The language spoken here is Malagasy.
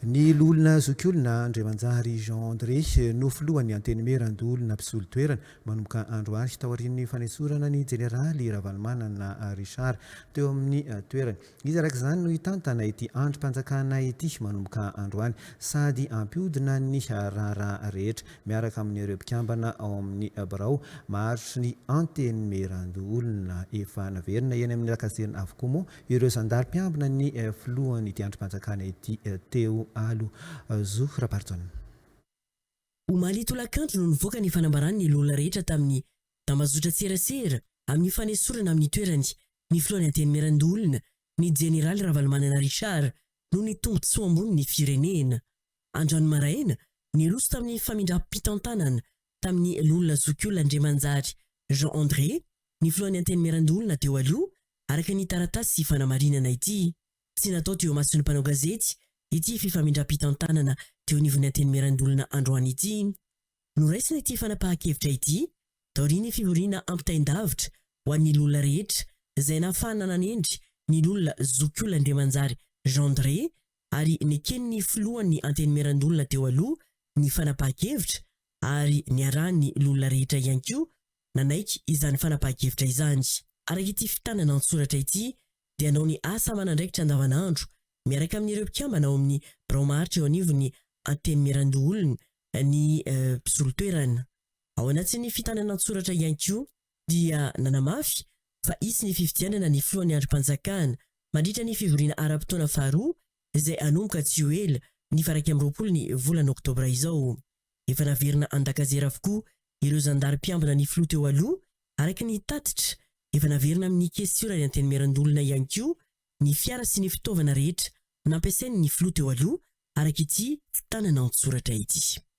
Ny loholona zokiolona Andriamanjary Jean André no filohan'ny Antenimierandoholona mpisolo toerana manomboka androany taorian'ny fanesorana ny jeneraly Ravalomanana Richard teo amin'ny toerany. Izy araka izany no hitantana ity andrim-panjakana ity manomboka androany sady hampihodina ny raharaha rehetra miaraka amin'ireo mpikambana ao amin'ny birao maharitry ny Antenimierandoholona. Efa naverina eny amin'ny lakazerina avokoa moa Ireo zandary mpiambina ny filohan'ity andrim-panjakana ity teo aloha, Zo Rabarijaona. Omaly tolakandro no nivoaka ny fanambaran'ny loholona rehetra tamin'ny tambazotran-tserasera amin'ny fanesorana amin'ny toerany ny filohan'ny Antenimierandoholona, ny Jeneraly Ravalomanana Richard, noho ny tombontsoa ambony ny firenena. Androany maraina, niroso tamin'ny famindram-pitantanana tamin'ny loholona zokiolona Andriamanjary Jean André ny filohan'ny Antenimierandoholona teo aloha, araka ny taratasy fanamarinana ity. Tsy natao teo imason'ny mpanao gazety ity fifamindram-pitantanana teo anivon'ny Antenimierandoholona androany ity. Noraisina ity fanapahan-kevitra ity taorian'ny fivoriana ampitain-davitra ho an'ny loholona rehetra izay nahafahana nanendry ny loholona zokiolona Andriamanjary Jean André ary neken'ny filohan'ny Antenimierandoholona teo aloha ny fanapahan-kevitra ary niarahan'ny loholona rehetra ihany koa nanaiky izany fanapahan-kevitra izany. Araka ity fitanana an-tsoratra ity dia hanao ny asa aman'andraikitra andavanandro miaraka amin'ireo mpikambana ao amin'ny birao maharitra eo anivon'ny Antenimierandoholona ny mpisolo toerana. Ao anatin'ny fitanana an-tsoratra ihany koa dia nanamafy fa hisy ny fifidianana ny filohan'ny andrim-panjakana mandritra ny fivoriana ara-potoana faharoa izay hanomboka tsy ho ela ny faha 21 ny volana oktobra izao. Efa naverina an-dakazera avokoa ireo zandary mpiambina ny filoha teo aloha, araka ny tatitra. Efa naverina amin'ny kestiora ny Antenimierandoholona ihany koa ny fiara sy ny fitaovana rehetra nampiasain'ny filoha teo aloha, araka ity fitanana an-tsoratra ity.